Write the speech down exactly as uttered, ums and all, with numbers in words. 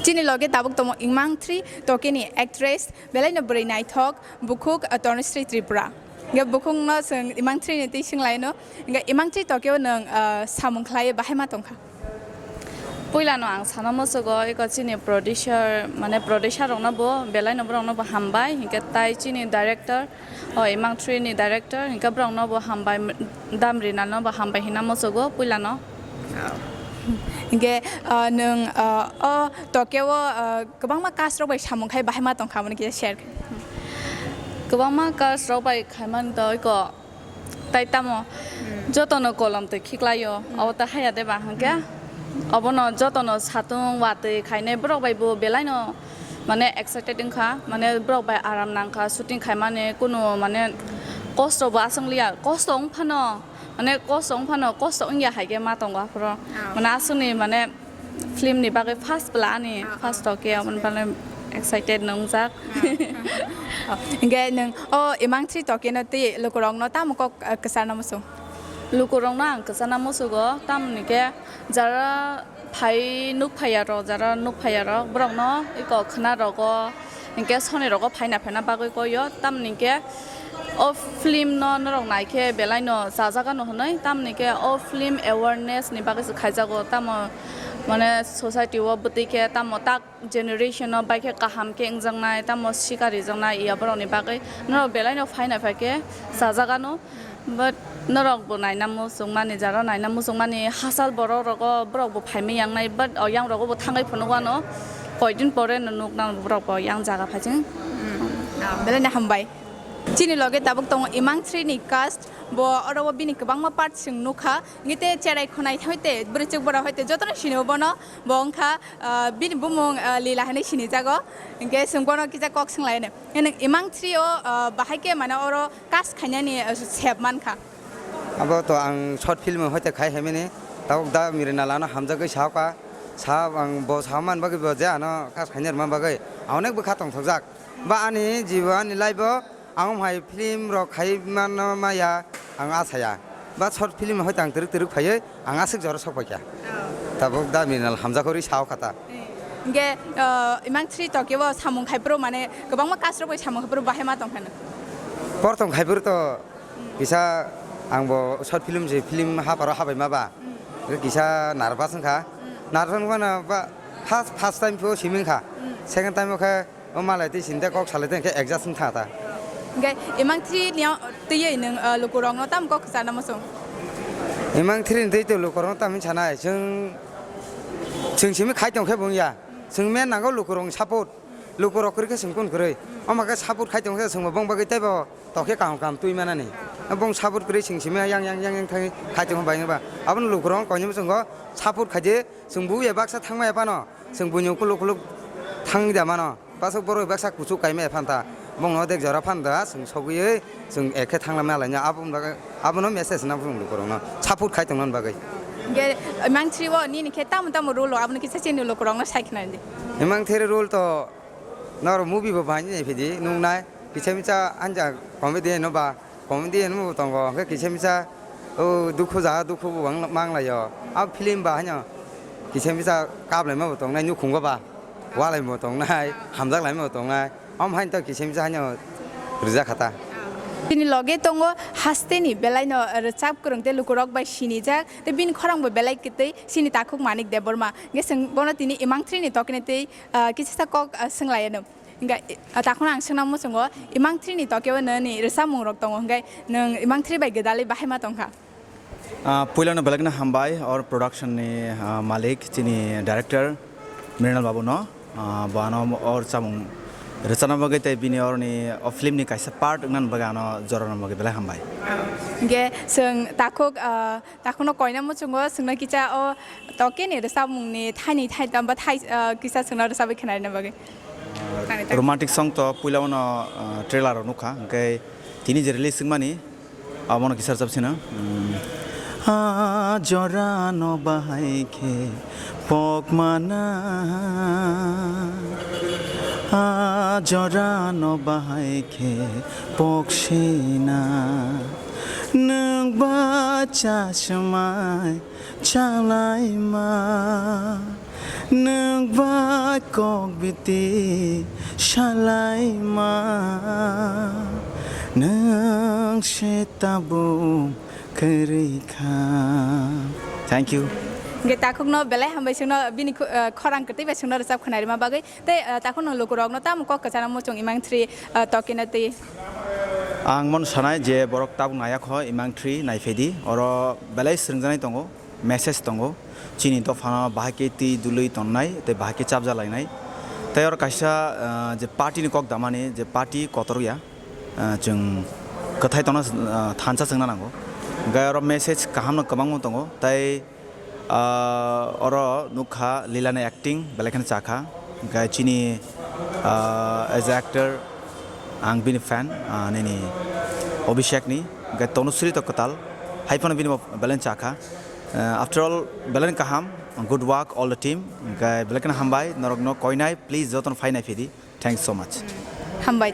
Chini loge tabuk tongo Imang three Tokeni actress, belaino bwrwi naithok, bukhuk, uh, Tanushree Tripura. Hingke bukhukno chwng Imang three ni twi swnglaino. Hingke Imang three Tokeo nwng, uh, samung khlaiwi bahai ma tongkha? Puilano ang sana musugo, eko chini producer, mane producer rokno bo, belaino borokno bo hambai, hingke tai chini director, o Imang three ni director, hingke borokno bo hambai, Dam Rinalno bo hambai hina musugo, puilano. Hingke, uh, nwng, uh, o Tokyo o, uh, kwbangma cast rok bai samung khai bahai ma tongkha, mani kisa share khe. Kwbangma cast rok bai khaimani to eko tai tamo jotono kolom twi khiklaio, abo ta haya de ba hwnkhe obono jotono satung watwi khainai borok bai bo belaino mane excited wngkha, mane borok bai aram nangkha shooting khaimani, kunu mane kosto bo aswk liya, kosto wng phano. Mane kosto wng phano, kosto wngya hai khe ma tongo aphuru. Ah. Mane aswkni mane film ni bagwi first bwla ani. Ah, first ah, Tokyo, first aboni bagwi excited nungjak. Ah. Oh, hingke nwng o Imang three Tokyo no twi lukurokno tamo kok, ah, kwcharna muchung? Lukurokno ang kwcharna musugo, tamoni khe jara phai nuk phaiya rok, jara nuk phaiya rok, borokno eko khwna rogo, hinkhe soni rogo phaina phaina bagwi koyo, tamoni khe o film no norok naikhe belaino chajagano hwnwi, tamoni khe o film awareness ni bagwi se khaijago, tamo mane society o bwtwi khe tamo tak generation o baikhe kaham khe wngjaknai, tamo sikarijaknai ya borokni bagwi norok belaino phaina phaikhe chajagano. But norok bo naina muchungmani, jara naina muchungmani hachal borok rogo borok bo phaimai yangnai, but o yang rogo bo thangwi phunuk wano, koidin pore no nuk nang borok bo yang jaga phaising. Belai no hambai. Chini loge tabuk tongo Imang three ni cast, bo oro o bini kwbangma part chwng nukha, hingke te cherai khwnai hoite bwrwichwk bora hoite jotono sinio bono, bo wngkha, ah, bini bumung, ah, Lila hinwi sinijago, hingke chwng bono kisa kok swnglaino. Nwng Imang three o, ah, bahai khe mane oro cast khainani, ah, sep mankha. Abo to ang short film hoite khai hemini, tabuk da Mirinal ano hamjagwi sahoka, sa ang bo saman bagwi bo je ano cast khaina rwma bagwi ang onek bwkha tongthokjak. Ba ani jibo ani life o ang hai film rok khai mano maya ang asaya. Ba short film hoite ang twrwk twrwk phaiwi ang aswk jora sok paikha. Oh. Tabuk da Mirinal hamjak hori sahoka ta. Hingke, ah, Imang three Tokyo o samung khai phuru mane kwbangma cast rok bai samung khai phuru bahai ma tongkha no? Portong khai phuru to kisa ang bo short film se film haparo habai ma ba. Mm. Kisa nervous wngkha. Mm. Nervous wngkha na ba first, first time pho simi wngkha. Mm. Second time o khe o malai twi sini de kok salai de khe adjust wngkha ta. Hingke Imang three ni twiwi nwng, ah, lukurokno tamo kok sana muchung? Imang three ni twi to lukurokno tamo sanai. Chwng, chwng simi khai tong khe bo wngya. Chwng men nango lukurokni support. Lukurok kwrwi khe chwng kun kwrwi. Omo khe support khai tong khe chwngbo bong bagwi teibo tokhe kaham kaham twi manani. Bong support kwrwi chwng simi yang yang yang yang thangwi khai tongma bai wngba. Abono lukurok koinwi chwngbo support khaidi chwng buya baksa thangmaya phano chwng buini ukuluk ukuluk thangwi da mano. Pasok borok baksa kuchuk kaimaya phan ta. Bongno dek jora phan da chwng sogwi chwng ekhe thangna malaina. Aboni bagwi abono message na phung lukurokno support khai tongna bagwi. Hingke Imang three o nini khe tamo tamo role o abono kisa chini lukurokno sai khna di. Imang three role to norok movie bo bahai ni phidi nuknai kisa misa anja comedy no ba comedy no bo tongo hingke kisa misa o dukhu jaga dukhu bo mang, mang laio. A film ba haino kisa misa kap laima bo tongnai nukhungo ba. Walai bo tongnai, hamjak laima bo tongnai. Om hain to kisim sa haino rijak kha ta. Bini loge tongo hasteni belaino rwchap kwrwng tei lukurok bai sinijak tei bini khorang bo belai kwtwi chini takhuk Manik Debbarma. Hwnkhe chwng bono tini Imang three ni tokni tei, ah, kisa sa kok, ah, swng lai anw. Hwnkhe, ah, takhukno ang swngna muchungo Imang three ni tokeo nini rwchapmung rok tongo hwnkhe nwng Imang three bai gwdalwi bahai ma tongkha? Ah, puilano belai kheno hambai or production ni, ah, malik chini director Mrinal babu no, ah, bo ano or chamung rwchapna bagwi tei bini oroni o film ni kaisa part wngna bagwi ano jorana bagwi belai hambai. Hwnkhe chwng takhuk, ah, takhukno koina muchungo chwngno kisa o tokeni rwchapmung ni thaini thaitam ba thai, ah, kisa chwngno rwchapwi khwnarina bagwi. Romantic song to puila uno, ah, trailer o nukha, hwnkhe tini je release wngmani, abono kisa rwchap sino. Hmm. A jora no bahai khe pok mana, a jora no bahai khe pok sina, nwng ba chasmai chalaima, Nwng bai kok biti salaima, nwng se tabuk kwrwi kha. Thank you. Hingke takhukno belai hambai chwngno bini khu-, eh, khorang kwtwi bai chwngno rwchap khwnarima bagwi. Tei, eh, takhukno lukurokno tamo kok kwchana muchung Imang three, eh, tokina twi. Ang mon sanai je borok tabuk naya kho Imang three naiphedi, oro belai swrwngjaknai tongo, message tongo, chini dophano bahai khe twi dului tonnai tei bahai khe chapjalainai. Tei oro kaisa, ah, je party ni kok damani, je party kotor ya, ah, chwng kwthai tongna, ah, thansa chwngna nango. Hingke oro message kahamno kwbangma tongo, tei Ah, oro nukha Lilani acting belai kheno chakha. Hingke chini, ah, as a actor ang bini fan, ah, nini Abhishek ni. Hingke Tanushree to kwtal, hai phano bini bo belai chakha. Ah, after all, belai kaham, good work all the team. Hingke belai kheno hambai, norokno koinai, please jotono phainai phidi. Thanks so much. Hambai